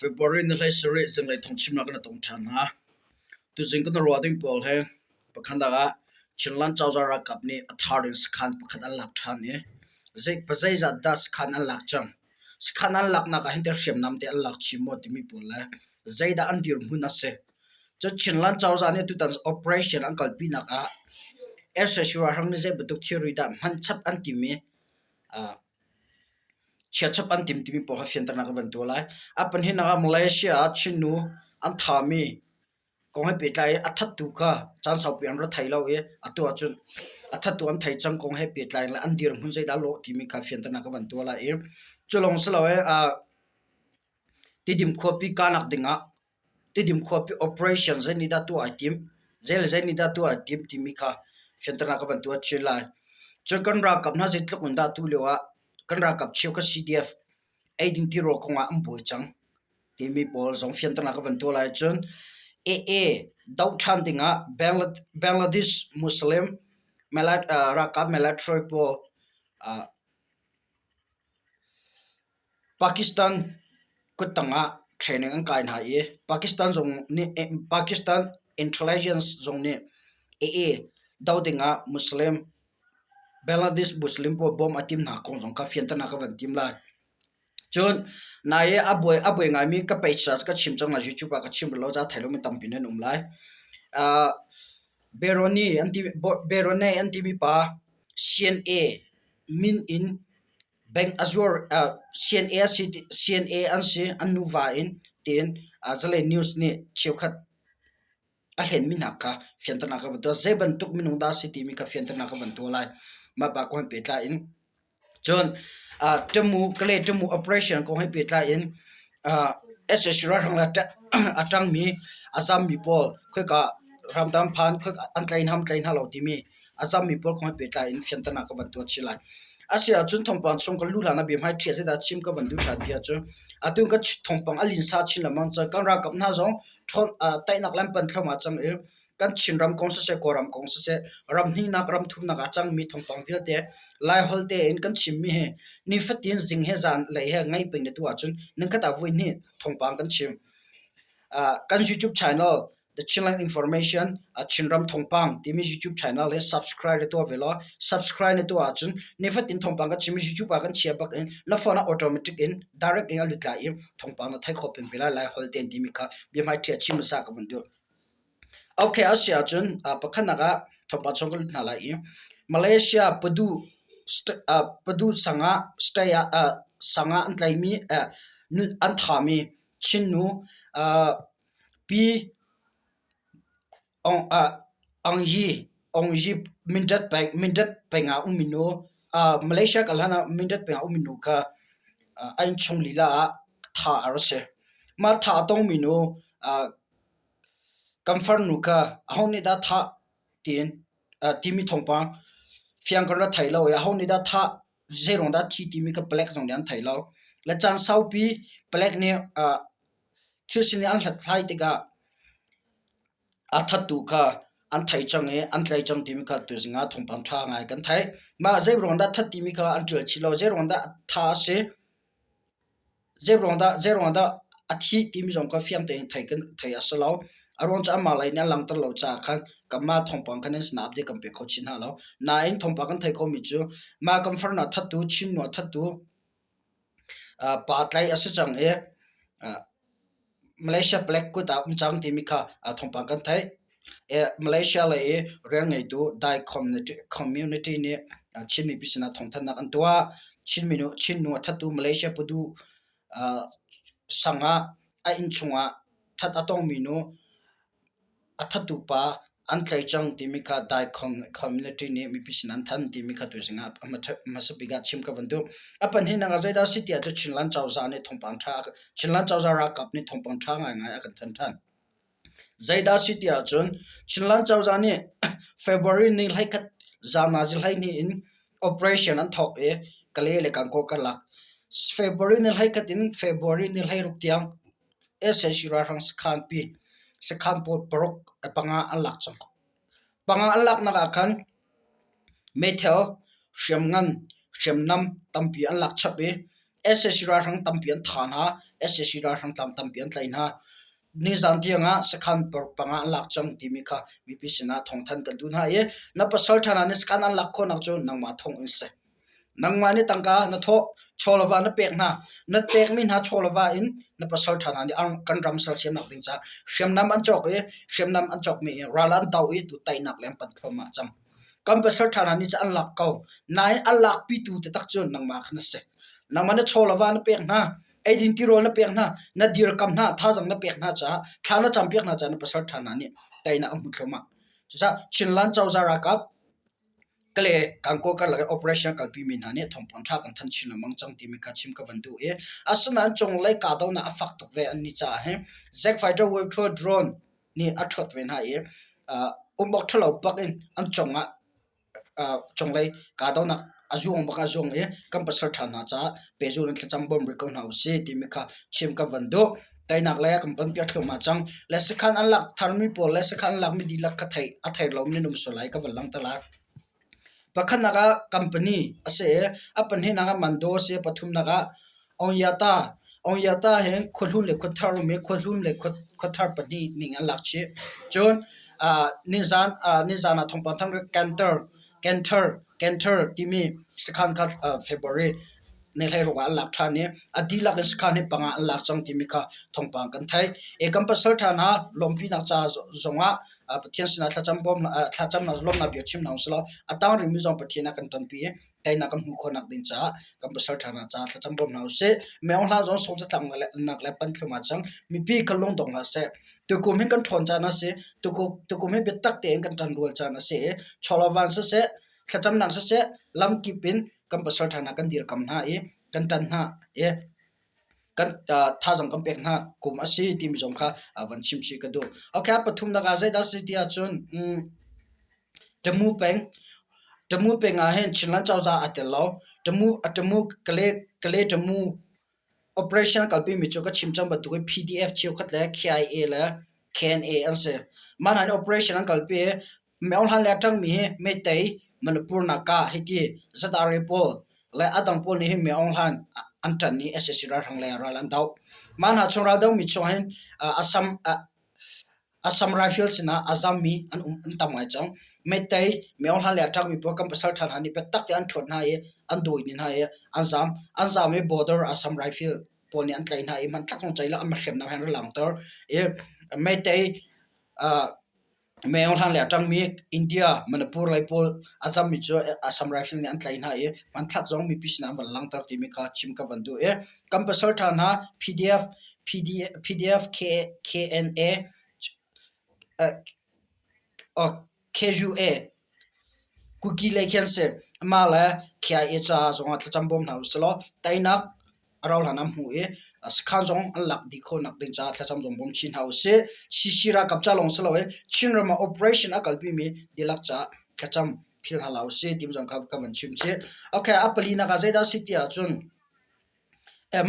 February ni 17 zinglei thawngchimnak kan i tong ṭhan hna. Tuzing kan i ruah ding pawl hi pakhatnak ah Chinland cozah ralkap nih a thar in sakhan pakhat an lak ṭhan i zeizat dah sakhan an lak cang. Sakhan an laknak ah hin teh hriamnam te an lak chih maw timi pawl le zeidah an dirhmun a si. Cun Chinland cozah nih tutan operation an kalpinak ah sac ralhrang nih zei bantuk thilri dah hman chap an tim i Chiatchap an tim timi pawl kha fianternak ka van tuah lai. A pahnihnak ah Malaysia ah Chinnu an thami kong he pehtlai in a thattu kha caan saupi an ra thei lo i atu ahcun a thattu an thei cang kong he pehtlai in le an dirhmun zeidah a lawh timi kha fianternak ka van tuah lai i cu lawng si lo i Tidim khuapi kahnak dingah Tidim khuapi operation zei nih dah tuah ai tim, zei le zei nih dah tuah ai tim timi kha fianternak ka van tuah chin lai. Cun kan ralkap hna zeitluk in dah tu lio ah kan ralkap cheu kha CDF eiding tirawl kong ah an buai cang timi pawl zong fianternak ka van tuah lai. Cun AA doh ṭhan dingah Bangladesh Muslim ralkap military pawl Pakistan kuttang ah training an kai hna i Pakistan zong nih Pakistan intelligence zong nih AA doh dingah Muslim Bangladesh Muslim pawl bawmh a tim hna kong zong kha fianternak ka van tim lai. Cun nai i a buai a buai ngaimi ka page ah ka chim cang lai YouTube ah ka chim rih lo caah thei lomi tampi nan um lai. Uh, Beroni an ti Berone an timi pa CNA min in Bank a zuar CNA a si CNA an si an nuva in tiin Zalen News nih cheukhat a hlenmi hna kha fianternak ka van tuah. Zei bantuk minung dah a si timi kha fianternak ka van tuah lai. Mah pa kong he pehtlai in. Cun Tamu Kalay Tamu operation kong he pehtlai in sac ralhrang le a ṭangmi a zammi pawl khoika ramdang phan khoika an tlai hna tlai hna lo timi a zammi pawl kong he pehtlai in fianternak ka van tuah chih lai. Asiahcun thawngpang chung kan luh hlan ah biahmai ṭhia zeidah chim ka van duh ṭhan ti ahcun atu kan thawngpang a linsa chin lengmang cang. Kan ralkap hna zong ṭhawn taihnak lam pan thluahmah cang i kan Chinram kong siseh, Kawlram kong siseh, ram hnihnak, ram thumnak ah cangmi thawngpang vialte Laiholh tein kan chimmi hi nifatin zing he zan lei he ngaih peng na tuah ahcun ningkhat ah voi hnih thawngpang kan chim. Kan YouTube channel The Chinland Information Chinram Thawngpang timi YouTube channel hi subscribe na tuah ve law subscribe na tuah ahcun nifatin thawngpang kan chim i YouTube ah kan chia bak in na phone ah automatic in direct in a lut lai i thawngpang na theih khawh peng ve lai Laiholh tein timi kha biahmai ṭhia chim hmasa ka van duh. Okay a si ahcun pakhatnak ah thawngpang chung ka lut hna lai i Malaysia Padu Padu sang ah stay ah sang ah an tlaimi an thami Chinnu Pi Aung Yi Aung Yi Mindat peng Mindat peng ah ummi nu Malaysia kal hlan ah Mindat peng ah ummi nu kha a innchung lila ah thah a rak si. Mah thah a tongmi nu Kan farnu kha aho nih dah thah tiin timi thawngpang fiang kan rak thei lo i aho nih dah thah zeiruang dah thi timi kha palek zong nih an thei lo. Le caan saupi palek nih thil sining an hlathlai tikah a thattu kha an thei cang i an tlai cang timi kha tuzing ah thawngpang ṭha ngai kan theih. Mah zeiruang dah that timi kha an ṭial chih lo. Zeiruang dah tha a si Zeiruang dah zeiruang dah a thih timi zong kha fiang tein theih kan theih a si lo. A ruang cu amah lei nih a langhter lo caah khan kanmah thawngpang khan in sinah update kan pe kho chin hna lo. Nain thawngpang kan theih khomi cu mah kan farnu a thattu, Chinnu a thattu pa tlaih a si cang i Malaysia palek kut ah um cang timi kha thawngpang kan theih. Malaysia lei i rian ngeitu Dai Community nih Chin mipi sinah thawngthanhnak an tuah. Chin nu a thattu Malaysia Pudu sang ah a inn chungah that a tongmi nu a thattu pa an tlaih cang timi kha Dai Community nih mipi sin an thanh timi kha tuzing ah hmasa bik ah chim ka van duh. A pahnihnak ah zeidah a si tiah cun Chinland cozah nih thawngpang ṭha Chinland cozah ralkap nih thawngpang ṭha ngaingai a kan thanh ṭhan. Zeidah a si ti ahcun Chinland cozah nih February ni 11 zan ah 12 in operation an thawk i Kalay le Gangaw karlak February ni 11 in February ni 16 tiang sac ralhrang sakhan pi sakhan pawl paruk panga an lak cang. Panga an laknak ah khan meithal, hriamngan, hriamnam tampi an lak chap i. Sac ralhrang tampi an thah hna. Sac ralhrang tlam tampi an tlaih hna. Nizan tiang ah sakhan panga an lak cang timi kha mipi sinah thawngthanh kan duh hna i na pasal ṭha hna nih sakhan an lak khawhnak cu nangmah thawng in si. Nangmah nih tangka na thawh, chawleva na pek hna. Na pekmi hna chawleva in na pasal ṭha hna nih kan ram sersiamnak ding caah hriamnam an cawk i hriamnam an cawkmi in ral an do i tu teinak le an pan thluahmah cang. Kan pasal ṭha hna nih cun an lak ko. Nain a lakpitu taktak cu nangmah kha na si. Nangmah na chawleva na pek hna, eidin tirawl na pek hna, na dirkam hna, thazaang na pek hna caah, thla na campiak hna caah na pasal ṭha hna nih teinak an hmu thluahmah. Cucaah Chinland cozah ralkap Kale Gangaw karlak i operation a kalpimi hna nih thawngpang ṭha kan thanh chin lengmang cang timi kha chim ka van duh i asinain cunglei kahdohnak a fak tuk ve an ni caah hin Zack fighter Wave drone nih a ṭhuat ve hna i um awk ṭhalo bak in an cungah cunglei kahdohnak a zuang bak a zuang i kan pasal ṭha hna caah pehzulh in thlacam bawm rih ko hna usih timi kha chim ka van duh. Teinak lei a kan panpiak thluahmah cang. Le sakhan an lak tharmi pawl le sakhan an lakmi dihlak kha thei a thei lomi nan um sual lai ka van langhter lai. Pakhatnak ah company a si i a pahnihnak ah Mando a si i pathumnak ah Onyata. Onyata hi khuahlun le khuathar um i khuahlun le khuathar pahnih ning an lak chih. Cun nizan nizan ah thawngpang thang Canter Canter Canter timi sakhan kha February ni hleiruk ah an lak ṭhan i a dihlak in sakhan hi panga an lak cang timi kha thawngpang kan theih. I kan pasal ṭha hna lawmhpinak ca zongah Pathian sinah thlacam bawm thlacamnak lawmhnak bia chim hna usih law a tang rihmi zong Pathian a kan ṭanpi i teinak kan hmuh khawhnak ding caah kan pasal ṭha hna caah thlacam bawm hna usih. Meo hla zong sung catlaknak le pan thluahmah cang. Mipi kan lungdong hlah seh. Tukum hi kan ṭhawn caan a si. Tukum hi biatak tein kan ṭanrual caan a si i chawlawvan siseh, thlacamnak siseh, lamkip in kan pasal ṭha hna kan dirkam hna i kan ṭan hna i kan thazaang kan pek hna kum a si timi zong kha van chim chih ka duh. Okay, a pathumnak ah zeidah a si ti ahcun Tamu peng Tamu peng ah hin Chinland cozah aa tel lo. Tamu Tamu Kale Kale Tamu Operation a kalpimi cu ka chim cang bantukin PDF cheukhat le KIA le KNA an si. Mah hna nih operation an kalpi i Myo Hlan le a ṭangmi hi Meitei, Manipur Naga hiti ZRA pawl le a dang pawl nih hin Myo Hlan an ṭan i sac ralhrang lei ah ral an doh. Mah hna chung raldohmi chung hin Assam Assam Rifle sinah a zammi an um an tam ngai cang. Meitei Myo Hlan le a ṭangmi pawl kan pasal ṭha hna nih biatak tein an ṭhuat hna i an dawi hna i an zam. An zam i border Assam Rifle pawl nih an tlaih hna i hmanthlak zong ceih lo an hriamnam he an ra langhter i Meitei Myo Hlan le a ṭangmi India Manipur lei pawl a zammi cu Assam Rifle nih an tlaih hna i hmanthlak zong mipi sinah an van langhter timi kha chim ka van duh i kan pasal ṭha hna PDF PDF KNA KUA Kuki lei khi an si. Amah le KIA caah zongah thlacam bawm hna usih law teinak a rauhhlan an hmuh i sakhan zong an lak dih khawhnak ding caah thlacam zong bawm chin hna usih. CC ralkap ca lawng si loin Chinram ah operation a kalpimi dihlak caah thlacam philh hna hlah usih ti zong kha ka van chim chih. Okay, a palinak ah zeidah a si ti ahcun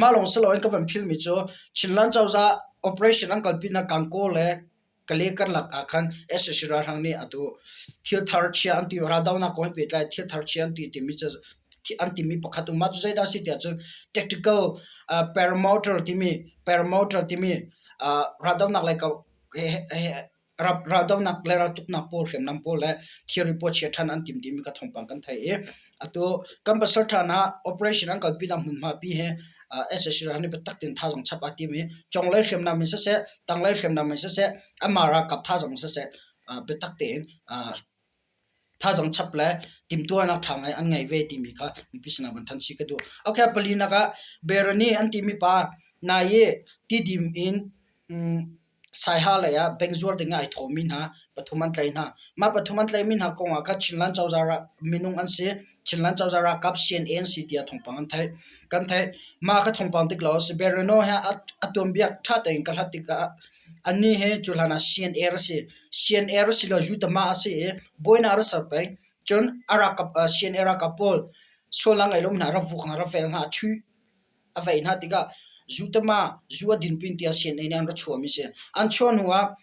mah lawng si loin ka van philmi cu Chinland cozah operation an kalpinak Gangaw le Kale karlak ah khan sac ralhrang nih atu thil thar chia an ti raldohnak kong he pehtlai thil thar chia an ti timi cu an timi pakhat um. Mah cu zeidah a si tiah cun tactical paramotor timi paramotor timi raldohnak lei raldohnak le raltuknak pawl hriamnam pawl le thilri pawl chia ṭhan an tim timi kha thawngpang kan theih i atu kan pasal ṭha hna operation an kalpinak hmunhma pi hi sac ral nih biatak tein thazaang chap aa tim i conglei hriamnam in siseh tanglei hriamnam in siseh anmah ralkap thazaang in siseh biatak tein thazaang chap le timhtuahnak ṭha ngai an ngei ve timi kha mipi sinah van thanh chih ka duh. Okay, palinak ah Berani an timi pa nai i Tidim in Saiha lei ah bank zuar ding ah ai thawmi hna pathum an tlaih hna. Mah pathum an tlaihmi hna kong ah khan Chinland cozah minung an si. Chinland cozah ralkap CNA an si tiah thawngpang an theih. Kan theih. Mah kha thawngpang dik lo a si. Berino he a tuanbia ṭha tein ka hlat tikah annih hi cu hlan ah CNA a si. CNA a si lo Yutama a si i buainak a ser peng. Cun a ralkap CNA ralkap pawl sualnak ngei lomi hna rak vuk hna rak vel hna a ṭhu. A vei hna tikah zu tama zu a din pin tiah CNA nih an ra chuahmi a si. An chuah hnu ah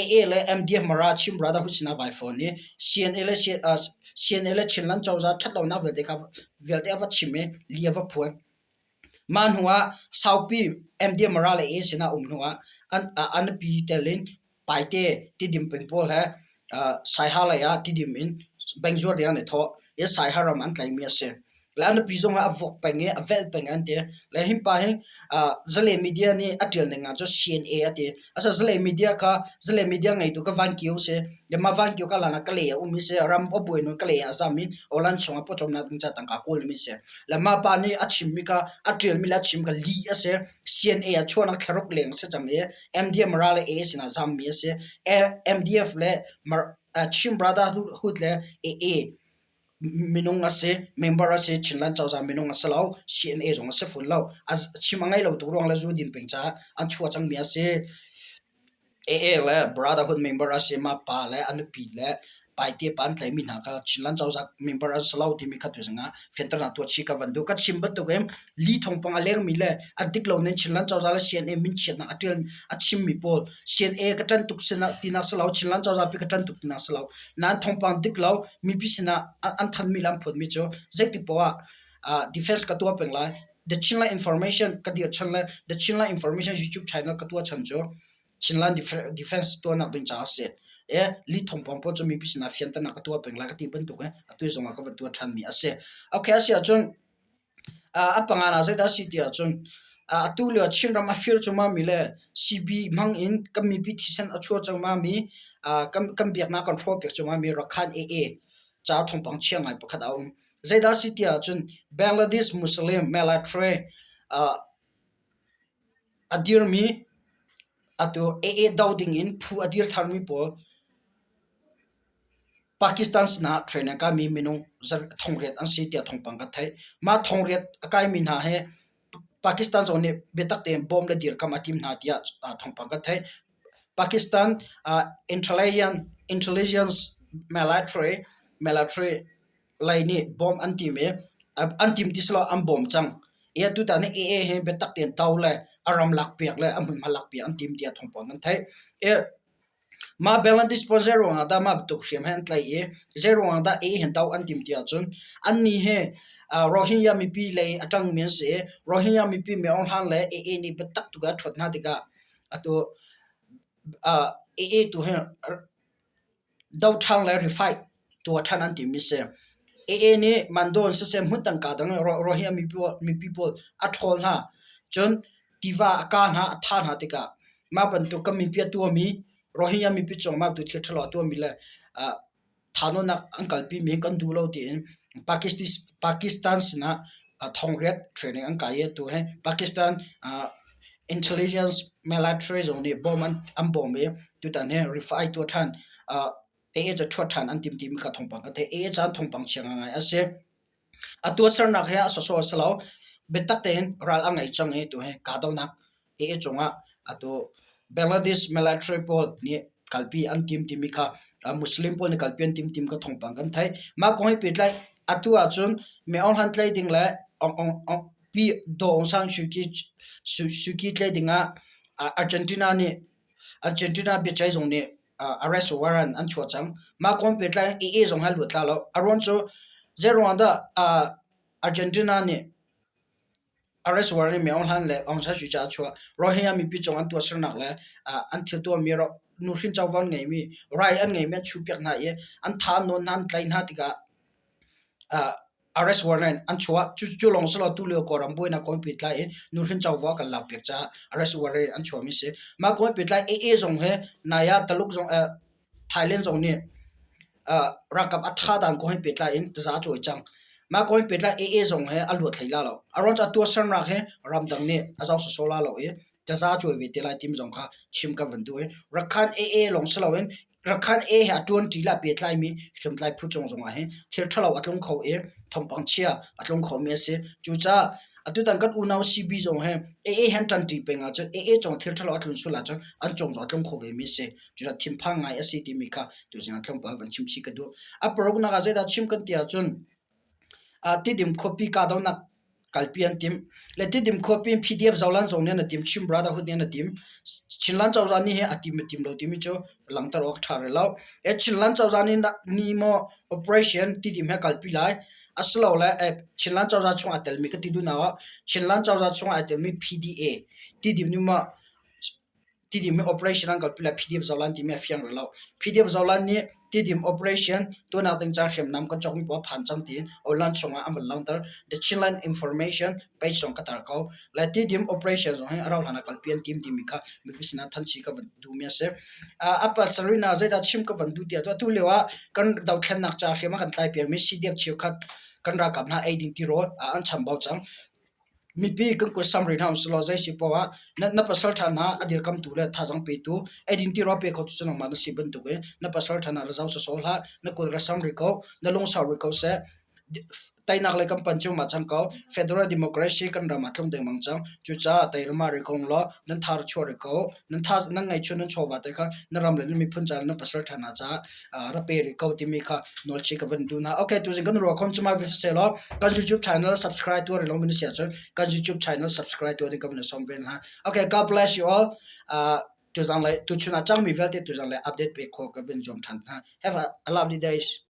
AA le MDF Mara Chin Brotherhood sinah vai fawn i CNA le CNA le Chinland cozah ṭhatlonak vialte kha vialte a va chim i li a va phuan. Mah hnu ah saupi MD Mara le A sinah um hnu ah an nupi tel in Paite Tidim peng pawl he Saiha lei ah Tidim in bengzuar ding an i thawh i Saiha ram an tlaimi a si. Le a nupi zong ah a vok peng i a velh peng an ti. Le hi pa hi Zale media nih a ṭial ning ah cun CNA a ti. Asinain Zale media kha Zale media ngeitu kha Van Kio a si. Le mah Van Kio kha hlan ah Kalay a um i si. Ram a buai hnu Kalay ah a zam i Aw-lan chung ah pawcawmnak ding ca tangka kawlmi a si. Le mah pa nih a chimmi kha a ṭialmi le a chim kha lih a si. CNA ah chuahnak thlaruk leng a si cang i MDM ral le AA sinah zammi a si. MDF le Chin Brotherhood le AA minung a si, member a si, Chinland cozah minung a si lo, CNA zong a si fawn lo. Chim a ngei lo tuk ruang le zu din peng caah an chuah cangmi a si. AA le Brotherhood member a si, mah pa le a nupi le paite pa an tlaihmi hna kha Chinland cozah member an si lo timi kha tuzing ah fianternak tuah chih ka van duh. Ka chim bantuk in li thawngpang a lengmi le a dik lo ning Chinland cozah le CNA min chiatnak a ṭial a chimmi pawl CNA ka ṭan tuk sinah tinak si lo, Chinland cozah pi ka ṭan tuk tinak si lo. Nain thawngpang dik lo mipi sinah an thanmi le an phawtmi cu zeitik poah ah defense ka tuah peng lai. The Chinland Information ka dir chan le The Chinland Information YouTube channel ka tuah chan cu Chinland defense tuahnak ding caah a si. E li thawngpang pawl cu mipi sinah fianternak ka tuah peng lai ka ti bantuk in atu zong ah ka van tuah ṭhanmi a si. Okay, a si ahcun a panga ah zeidah a si ti ahcun atu lio Chinram a fir cuahmahmi le CB hmang in kan mipi thisen a chuah cuahmahmi kan biaknak kan hrawhpiak cuahmahmi Rakhine AA ca thawngpang chia ngai pakhat a um. Zeidah a si ti ahcun Bangladesh Muslim military a dirmi atu AA do dingin phu a dir tharmi pawl Pakistan sinah train a kaimi minung thongriat an si tiah thawngpang kan theih. Mah thongriat a kaimi hna hi Pakistan zong nih biatak tein bawm le dirkamh a tim hna tiah thawngpang kan theih. Pakistan intelligence military lei nih bawm an tim i an tim ti si lo an bawm cang. I atutan hi AA hi biatak tein to le a ram lakpiak le a hmunhma lakpiak an tim tiah thawngpang kan theih. I mah Bangladesh pawl zei ruangah dah mah bantuk hriam he an tlaih i zei ruangah dah AA hin do an tim ti ahcun annih hi Rohingya mipi lei a ṭangmi an si i Rohingya mipi Min Aung Hlaing le AA nih biatak tuk ah a ṭhuat hna tikah atu AA tu hi Doṭhang le rifight tuah ṭhan an timi si. AA nih Mandaw in siseh hmun kaa dang in Rohingya mipi pawl a ṭhawl hna. Cun tiva a kaa hna, a thah hna tikah mah bantuk kan mipi a tuahmi Rohingya mipi cungah mah bantuk thil ṭhalo a tuahmi le thahnawnnak an kalpimi hi kan duh lo tiin Pakistan sinah thongriat training an kai i atu hi Pakistan intelligence military zong nih bawm an bawm i tutan hi rifai tuah ṭhan AA cu ṭhuat ṭhan an tim timi kha thawngpang ka theih. AA caan thawngpang chia ngaingai a si. A tuahsernak hi a sawsawh a si lo. Biatak tein ral a ngei cang i tu hi kahdohnak AA cungah atu Bangladesh military pawl nih kalpi an tim timi kha Muslim pawl nih kalpi an tim timi kha thawngpang kan theih. Mah kong he pehtlai atu ahcun Min Aung Hlaing tlaih ding le Pi Daw Aung San Suu Kyi tlaih ding ah Argentina nih Argentina biaceih zung nih arrest warrant an chuah cang. Mah kong pehtlai in AA zong hi a luat la lo. A ruang cu zeiruang ah dah Argentina nih arrest warrant in Min Aung Hlaing le Aung San Suu Kyi a chuah. Rohingya mipi cung an tuahsernak le an thil tuahmi nuhrin covo an ngeimi right an ngeimi an chuhpiak hna i an tha an nawn hna an tlaih hna tikah arrest warrant an chuah. Cu lawng si lo tulio Kawlram buainak kong pehtlai in nuhrin covo a kan lakpiak caah arrest warrant an chuahmi si. Mah kong pehtlai AA zong hi nai ah Taluk zong Thailand zong nih ralkap a tha dan kong he pehtlai in taza a cawi cang. Mah kong he pehtlai AA zong he a luat hlei la lo. A ruang cu a tuahsernak hi ramdang nih a zoh sawsawh la lo i taza a cawi ve te lai timi zong kha chim kan van duh i Rakhine AA lawng si loin Rakhine AA he a ṭuanṭi le a pehtlaimi hriamtlai phu cung zongah hin thil ṭhalo a tlung kho i thawngpang chia a tlung khomi a si. Cucaah atutan kan unau CB zong hi AA he an ṭanṭi peng ahcun AA cung thil ṭhalo a tlun sual ahcun an cung zong a tlung kho vemi a si. Cucaah thinphang ngai a si timi kha tuzing ah tlawmpal van chim chih ka duh. A paruknak ah zeidah chim kan ti ahcun Tidim khuapi kahdohnak kalpi an timh. Le Tidim khuapi in PDF Zoland zong nih an i tim, Chin Brotherhood nih an i tim. Chinland cozah nih hi a tim a tim lo timi cu langhter awk a ṭha rih lo. Chinland cozah nih maw operation Tidim he kalpi lai. Asilole Chinland cozah chung aa telmi ka ti duhnak ah Chinland cozah chung aa telmi PDA Tidim nih maw Tidim nih operation an kalpi lai PDF Zoland timi a fiang rih lo. PDF Zoland nih Tidim operation tuahnak ding ca hriamnam kan cawkmi paoh a phan cang tiin online chungah an van langhter. The Chinland Information page zong ka tar ko. Le Tidim operation zong hi a rauh hlan ah kalpi an tim timi kha mipi sinah thanchi ka van duhmi a si. A pasarihnak zeidah chim ka van duh tiah atu lio ah kan dothlennak ca hriam a kan tlai piakmi CDF cheukhat kan ralkap hna eiding tirawl an chambau cang. Mipi kan kut sam rih hna usih law zei si paoh ah na pasal ṭha hna a dirkamtu le thazaang petu eidin tirawl pe khotu cu nangmah na si bantukin na pasal ṭha hna ra zoh sawsawh hlah, na kut ra sam rih ko, na lungsau rih ko seh. Teinak lei kan pan cuahmah cang ko. Federal Democracy kan ram ah tlung dengmang cang. Cucaah teirama rih ko law nan tha ra chuah rih ko. Nan tha nan ngeihchun nan chawva te kha na ram le na miphun ca le na pasal ṭha hna caah ra pe rih ko timi kha nawlchih ka van duh hna. Okay, tuzing kan ruah khom cu mai vil siseh law kan YouTube channel subscribe tuah rih lo mi na si ahcun kan YouTube channel subscribe tuah ding ka van sawm ve hna. Okay, God bless you all. Tuzang le tuchun ah cangmi vialte tuzang le update pe kho ka van zuam ṭhan hna. Have a lovely days.